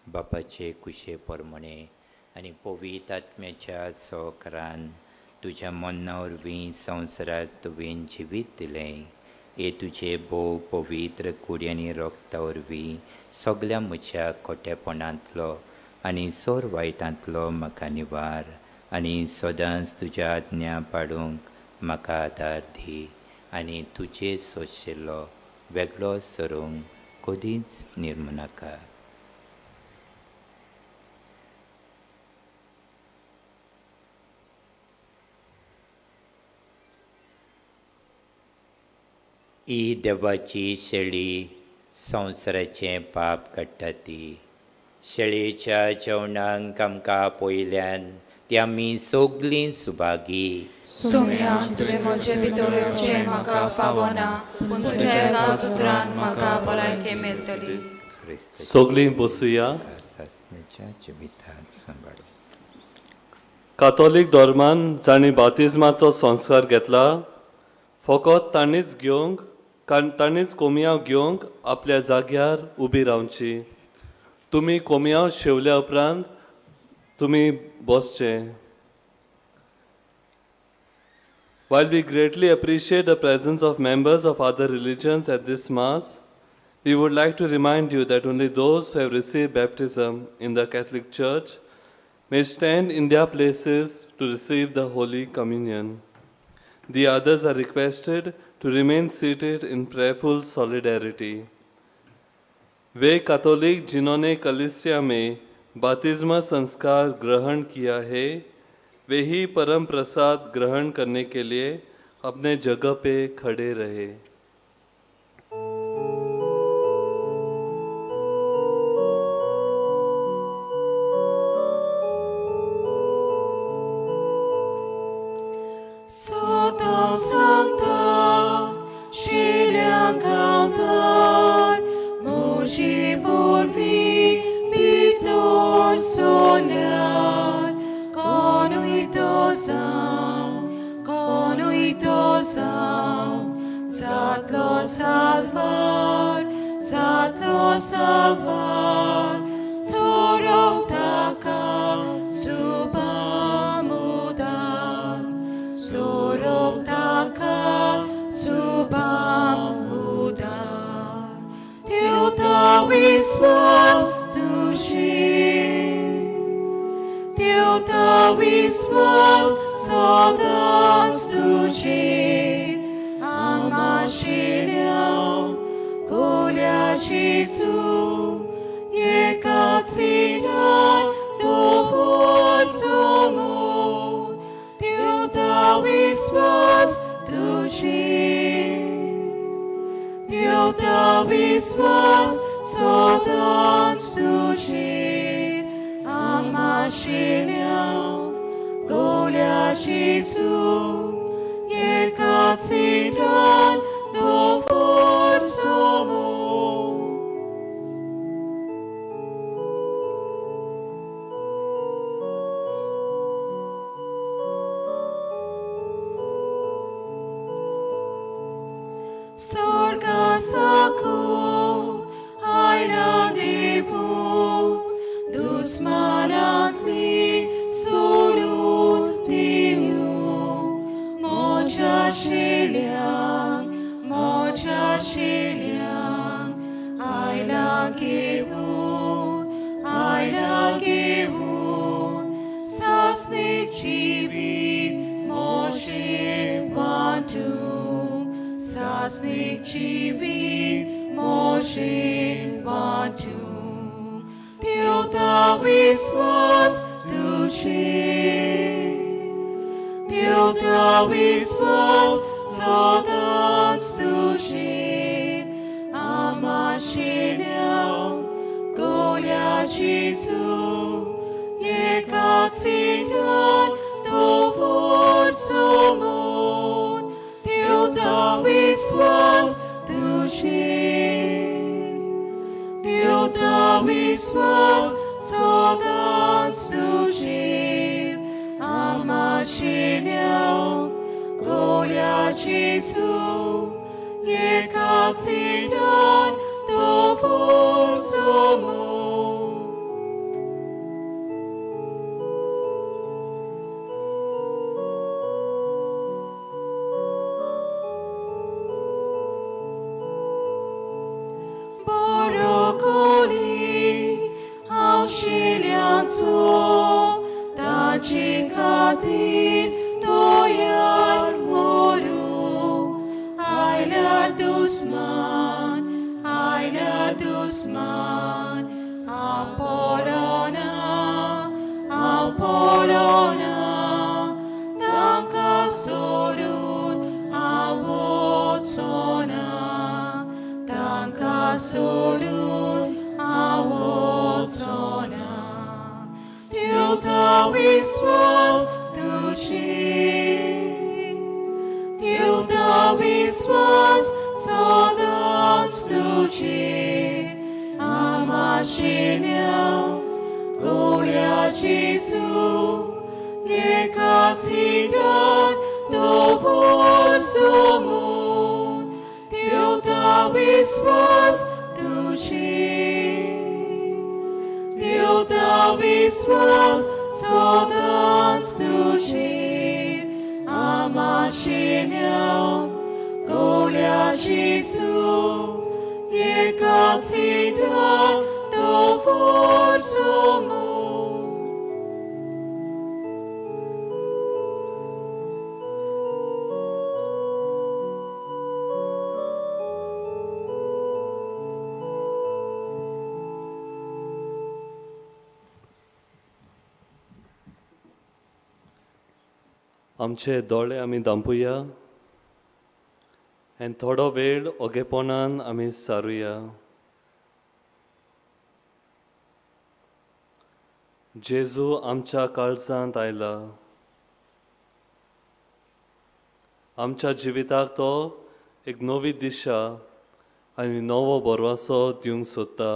बापाचे कुशे प्रमाणे आनी पवित्र आत्म्याच्या सहकारान तुज्या मना वरवीं संवसाराक तुवें जिवीत दिलें. हे तुजे भोव पवित्र कुडी आनी रोगता वरवीं सगल्या म्हज्या खोटेपणांतलो आनी सोर वायटांतलो म्हाका निवार. आनी सदांच तुज्या आज्ञा पाडूंक म्हाका आदार दी आनी तुजे सोंशिल्लो वेगळो सरूंक कदींच निर्मनाका. ही देवाची शेळी संवसाराचें पाप काडटा ती शेळयेच्या जेवणाक आमकां पयल्यान ती आमी सगलीं सुभागी. सोम्या, तुवें म्हजे भितर येवचें म्हाका फावना, पूण तुज्या एकाच उतरान म्हाका भलायकी मेळटली. सगलीं बसुया. सासण्याच्या जिविताक सांबाळू. कातोलीक धर्मान जांणी बातिज्माचो संस्कार घेतला फकत तांणीच घेवंक तांणीच कोमियांव घेवंक आपल्या जाग्यार उबी रावची. तुमी कोमियांव शेवल्या उपरांत तुमी बसचें. While we greatly appreciate the presence of members of other religions at this Mass, we would like to remind you that only those who have received baptism in the Catholic Church may stand in their places to receive the Holy Communion. The others are requested to remain seated in prayerful solidarity. Way Catholic जिन्होंने कलीसिया में बातिज्मा संस्कार ग्रहण किया है, वे ही परम प्रसाद ग्रहण करने के लिए अपने जगह पे खड़े रहे. आमचे खातीर तोयार मोरूं आयल्यार दुस्मान आयल्यार दुस्मान हांव पडना हांव पडना तांकां सोडून हांव वचना तांकां सोडून हांव वचना ठेवता विश्वास तुझेर ठेवता विश्वास सदांच तुझेर आमाशिल्या गोड्या जेजू एकाच हितान दवर सोमून ठेवता विश्वास तुझेर ठेवता विश्वास सदांच तुझेर आमाशिल्या गोड्या जेजू एकाच हितान दवर सोमून. आमचे दोळे आमी दांपुया आनी थोडो वेळ ओगेपणान आमी सारुया. जेजू आमच्या काळजांत आयला, आमच्या जिविताक तो एक नवी दिशा आनी नवो भरवंसो दिवंक सोदता.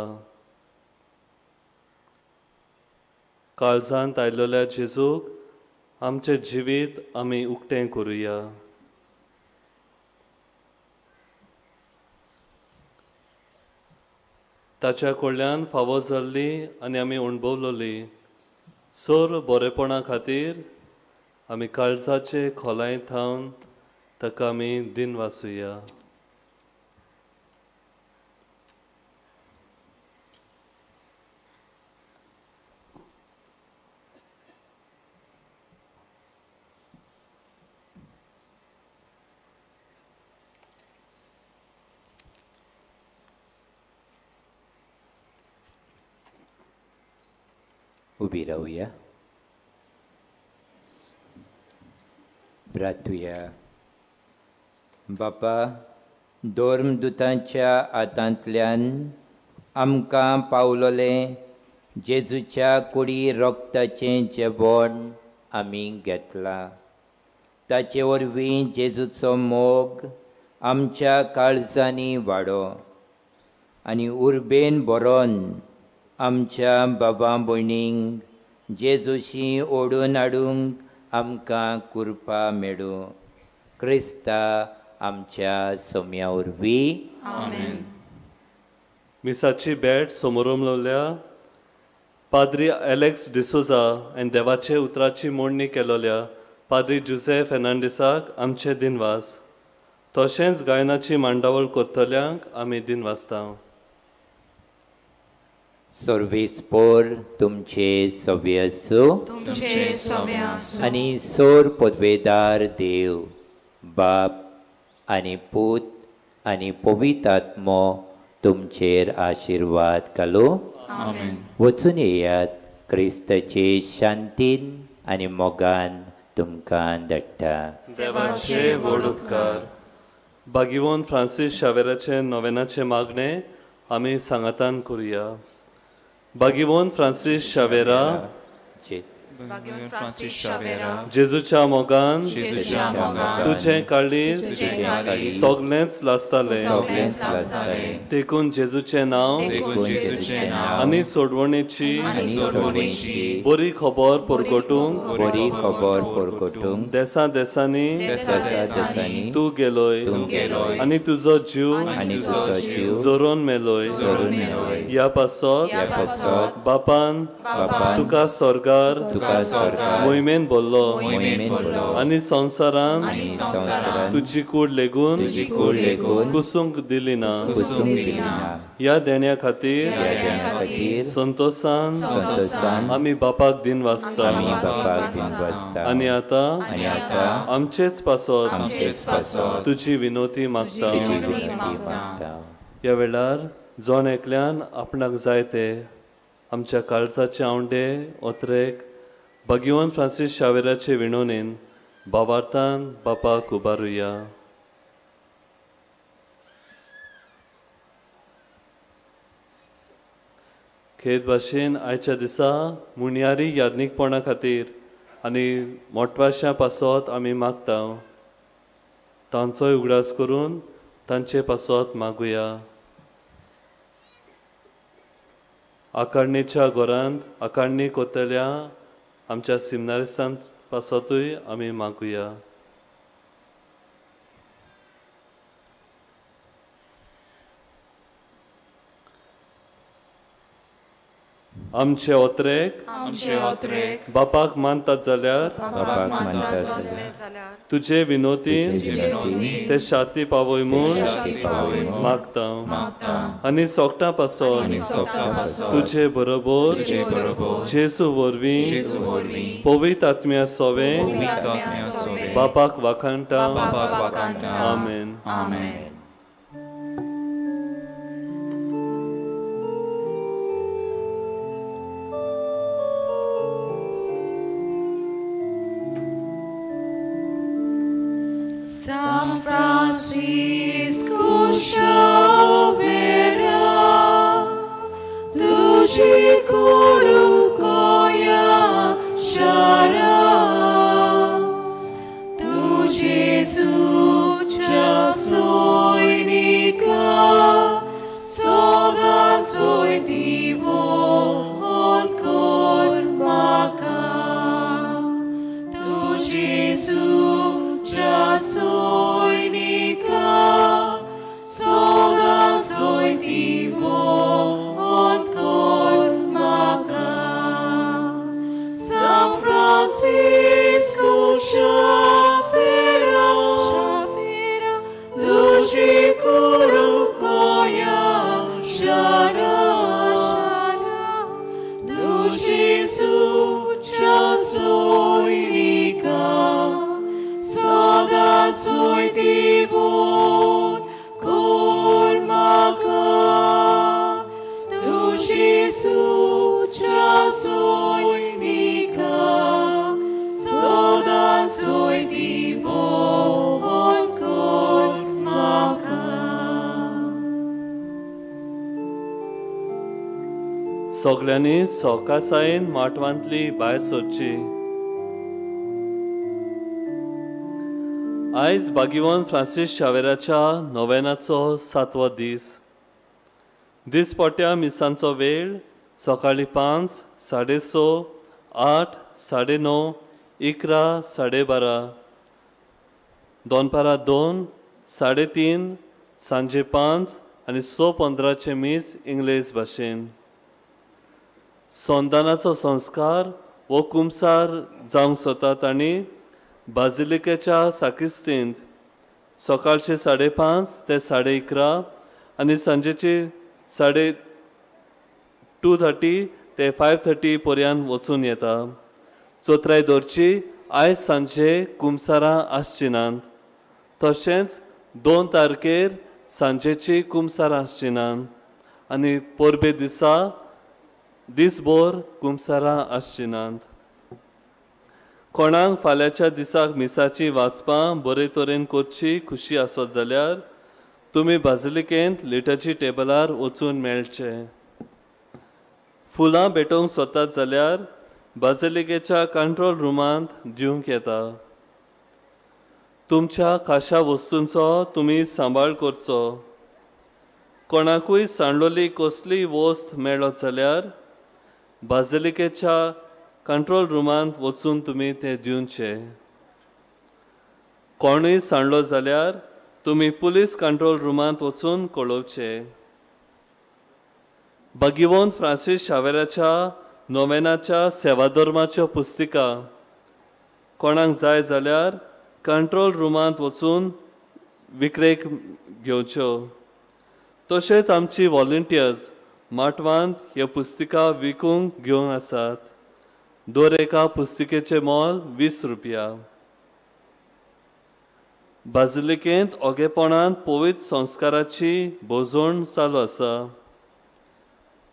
काळजांत आयलेल्या जेजूक आमचें जिवीत आमी उक्तें करुया. ताच्या कडल्यान फावो जाल्ली आनी आमी अणभवलोली सर्व बरेपणा खातीर आमी काळजाचे खोलायेंत थावन ताका आमी दिन वासुया. उबी रावया. प्रार्थुया. बापा, धर्मदुतांच्या हातांतल्यान आमकां पावलोलें जेजूच्या कुडी रोगताचें जेवण आमी घेतलां. ताचे वरवीं जेजूचो मोग आमच्या काळजांनी वाडो आनी उर्बेन भरोन आमच्या बाबा भयणींक जेजूशी ओडून हाडूंक आमकां कृपा मेळूं. क्रिस्ता आमच्या सोम्या वरवीं. आमेन. मिसाची भेट समोरमलोल्या पाद्री एलेक्स डिसोजा आनी देवाचे उतराची मोडणी केलोल्या पाद्री जुझे फेर्नांडीसाक आमचे दिनवास. तशेंच गायनाची मांडावळ करतल्यांक आमी दिनवासता. सर्वेस्पोर तुमचे सव्य आसूं तुमचे सवे आसूं आनी सोर पदवेदार देव बाप आनी पूत आनी पवित्र आत्मो तुमचेर आशिर्वाद घालूं. आमेन. वचून येयात क्रिस्ताचे शांतीन आनी मोगान तुमकां धाडटा. देवाचे व्हड उपकार. बागिवोन फ्रांसीस शावेराचे नोवेनाचे मागणें आमी सांगातान करुया. बागिवोन फ्रांसीस शावेरा, बागिवोन फ्रांसीस शावेरा, जेजूच्या मोगान जेजूच्या मोगान तुजें काळीज तुजें काळीज सगळेंच लासतालें. सगळेंच लासतालें. देखून जेजूचें नांव देखून जेजूचें नांव आनी सोडवणेची सोडवणेची बरी खबर परगटूंक बरी खबर परगटूंक देसा देसांनी देसा देसांनी तूं गेलोय तूं गेलोय आनी तुजो जीव आनी तुजो जीव जोरोन मेलोय. जोरून मेलोय. ह्या पासत ह्या पासत बापान बापान तुका स्वर्गार तुका आमकां सरकार मोहिमेन भरलो मोहिमेन भरलो आनी संवसारान आनी संवसारान तुजी कूड लेगून तुजी कूड लेगून कुसूंक दिली ना. कुसूंक दिली ना. ह्या देण्या खातीर ह्या देण्या खातीर संतोसान संतोसान आमी बापाक दिन वाचता. आमी बापाक दिन वाचता. आनी आतां आनी आतां आमचेच पासत आमचेच पासत तुजी विनोती मागता. तुजी विनंती मागता. ह्या वेळार जण एकल्यान आपणाक जाय ते आमच्या काळजाचे आवंडे ओत्रेक भगिवन फ्रांसीस शावेराचे विणोनेन बाबार्थान बापाक उबारुया. खेद भाशेन आयच्या दिसा मुणयारी याज्ञीकपणा खातीर आनी मोटवाश्या पासत आमी मागता. तांचोय उगडास करून तांचे पासत मागुया. आकारणेच्या घरांत आकाडणी कोतल्या आमच्या सिमनारिस्तां पासतूय आमी मागुया. आमचे ओत्रेक आमचे ओत्रेक बापाक मानतात जाल्यार बापाक मानतात जाल्यार तुजे विनोतीन तुजे विनोतीन ते शाती पावय म्हूण शाती पावय म्हूण मागता. मागता. आनी सोगटां पासत आनी सोगटां पासत तुजे बरोबर तुजे बरोबर जेजू वरवीं जेजू वरवीं पवित्र आत्म्या सोवे पवित्र आत्म्या सोवे बापाक वाखाणटा. बापाक वाखाणटा. आमेन. आमेन. San Francisco Xavera, tuji kurukoya shara, tu Jesu chasoinika, soda soy divo on maka, tu Jesu chasoinika, soda soy divo on maka. San Francisco Xavera, tuji kurukoya shara, tu Jesu chasoinika, soda soy divot kormaka, tu Jesu chasoinika, soda soy divot kormaka. सगल्यांनी सवकासायेन माटवांतली भायर सरची. आयज बागिवन फ्रांसीस शावेराच्या नोवेनाचो सातवो दीस. दिसपट्ट्या मिसांचो वेळ सकाळीं 5, 6:30, 8, 9:30, 11, 12:30, दनपारां 2, 3:30, सांजे 5 आनी 6:15 मीस इंग्लेज भाशेन. संदानाचो संस्कार वो कुमसार जावंक सोतात आनी बाजिलिकेच्या साकिस्तींत सकाळचे 5:30 ते 11:30 आनी सांजेचे 2:30 ते 5:30 पर्यंत वचून येता. चोत्राय दवरची आयज सांजे कुमसारां आसची नात. तशेंच 2 तारखेर सांजेची कुमसारां आसची नात आनी परबे दिसा दिसभर कुमसारां आसची नात. कोणाक फाल्यांच्या दिसाक मिसाची वाचपां बरे तरेन करची खुशी आसत जाल्यार तुमी बाजिलिकेंत लिटर्जी टेबलार वचून मेळचे. फुलां भेटोवंक सोदतात जाल्यार बाजिलिकेच्या कंट्रोल रुमांत दिवंक येता. तुमच्या खाशा वस्तूंचो तुमी सांबाळ करचो. कोणाकूय सांडलोली कसलीय वस्त मेळत जाल्यार बाजिलिकेच्या कंट्रोल रुमांत वचून तुमी तें दिवचें. कोणूय सांडलो जाल्यार तुमी पुलीस कंट्रोल रुमांत वचून कळोवचें. भगिवंत फ्रांसीस शावेराच्या नोवेनाच्या सेवाधर्माच्यो पुस्तिका कोणाक जाय जाल्यार कंट्रोल रुमांत वचून विक्रेक घेवच्यो. तशेंच आमची वॉलंटियर्स माटवांत ह्यो पुस्तिका विकूंक घेवन आसात. दर एका पुस्तिकेचें मोल 20 रुपया. बाजिलिकेंत ओगेपणांत पवित्र संस्काराची भोजवण चालू आसा.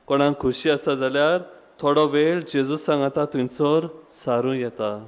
कोणाक खुशी आसा जाल्यार थोडो वेळ जेजू सांगाता थंयसर सारूं येता.